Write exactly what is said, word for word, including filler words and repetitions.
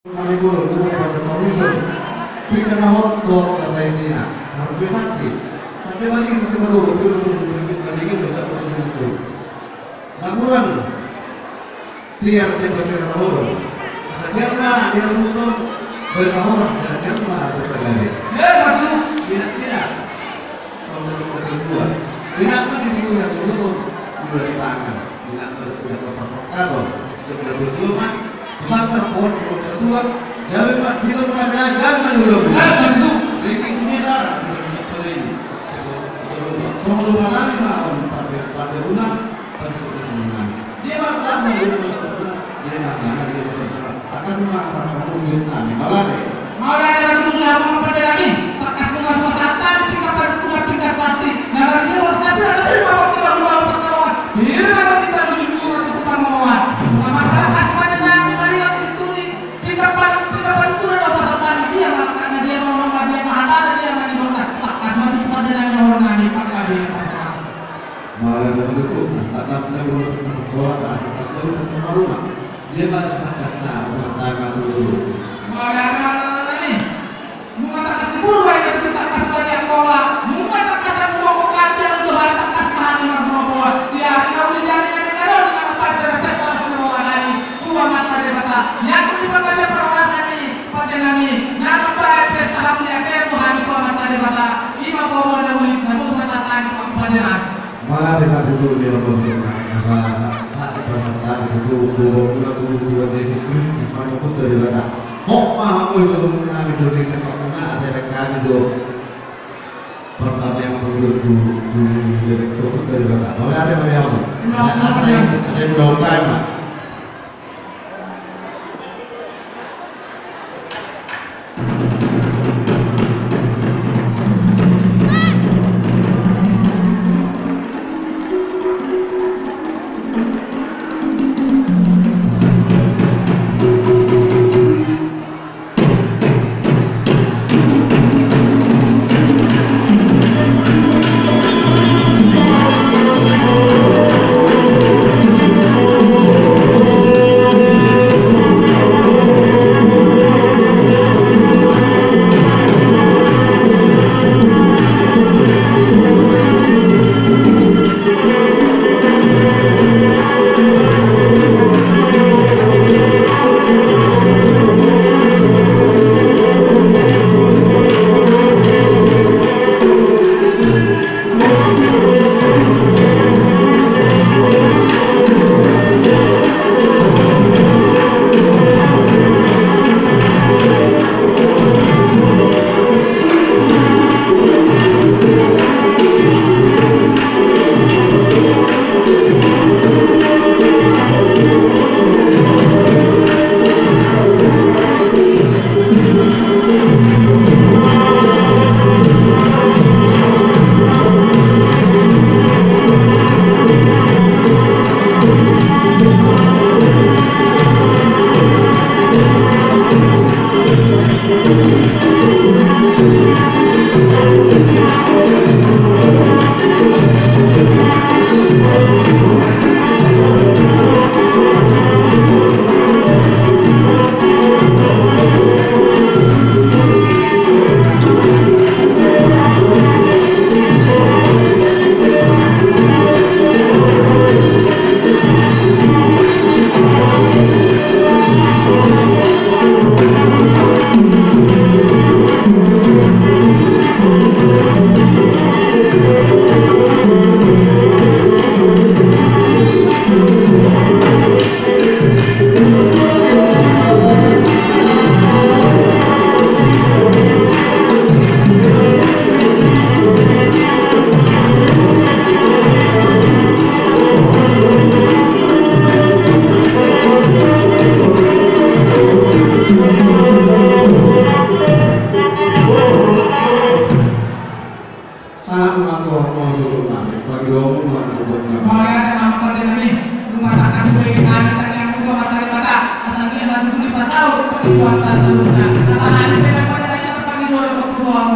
Kami guru, guru pada komisi. Pika na hot, hot, kata isina. Harus bisa, sih. Sate balik, sate baru, guru, guru, guru, guru, guru, guru, guru, guru. Laporan. Tiar, tiar, tiar, laporan. Setiap lah, dia butuh berkahor, dan dia mah ada terjadi. Eh, bagus. Tidak, tidak. Kalau dari kedua, tidak pun di minggu yang sebelum, juga di tangan. Tidak ada, tidak ada provokator. Tidak ada tujuan. Pesantren pun belum kedua. Jadi, Pak, kita pernah bilang, jangan dulu. Jangan dulu. Ini bisa, sudah, sudah, sudah. Semua rumah kami, Pak, Pak, Pak, Pak, Dia mangkatai, dia mangkatai, dia mangkatai, dia mangkatai. Tangkas ma, tangkas ma, tangkas ma, tangkas ma. Mauliate ma tutu di hamu pande nami. Tangkas ma, tangkas ma, tangkas ma, pinggan parungkuna, pinggan santri. Na marisi boras na pira, na pira, bapak, bapak, bapak, bapak, bapak. Pir ma na kita dulu, dulu, dulu, dulu, dulu, dulu. Selamat berangkat, pande nami, tadi waktu itu nih. Pinggan par-, pinggan parungkuna do pasahat nami, dia ma langkatna, dia ma unokna, dia ma hatana, dia ma nidokna. Tangkas ma tutu pande nami dohonon nami, panggabean, panggabean. Mauliate ma tutu, tangkas ma tutu, tangkas ma tutu, tangkas ma tutu. Dia ma tangkas ma tutu, tangkas ma tutu. Mauliate ma tutu. Nunga tangkas ni Purba i, na tutu tangkas ma di Angkola. Nunga tangkas ma tutu, tangkas ma tutu, tangkas ma tutu. Di ari na uli, di ari na denggan on, di na mambaen sada pesta na sumurung hami tu Amanta Debata. Ia tu di panggabean parhorasan i, pande nami, na mambaen pesta hamuliateon tu hami tu Amanta Debata. I ma boaboa na uli, na boi pasahat hami tu pande nami. Mauliate ma tutu di hamu, asa sahat ma tutu boaboa muna tu Tuhan Jesus Kristus, ma Amanta Debata. Hot ma hamu, asa hamu na di tempat muna, asa denggan hami tu pertama yang perlu tu, tu, tu, tu, tu, tu, tu, tu. Mauliate ma di hamu. Asa, asa, asa, asa, asa, asa. Sahat ma tutu, mauliate ma tutu. Mauliate ma tutu, pande nami. Nunga tangkas hubege hami tangiangmu tu Amanta Debata, asa anggiat ma tutu dipasaut pangidoanta saluhutna. Asa hami pe, pande nami, marpangido tu Tuhan.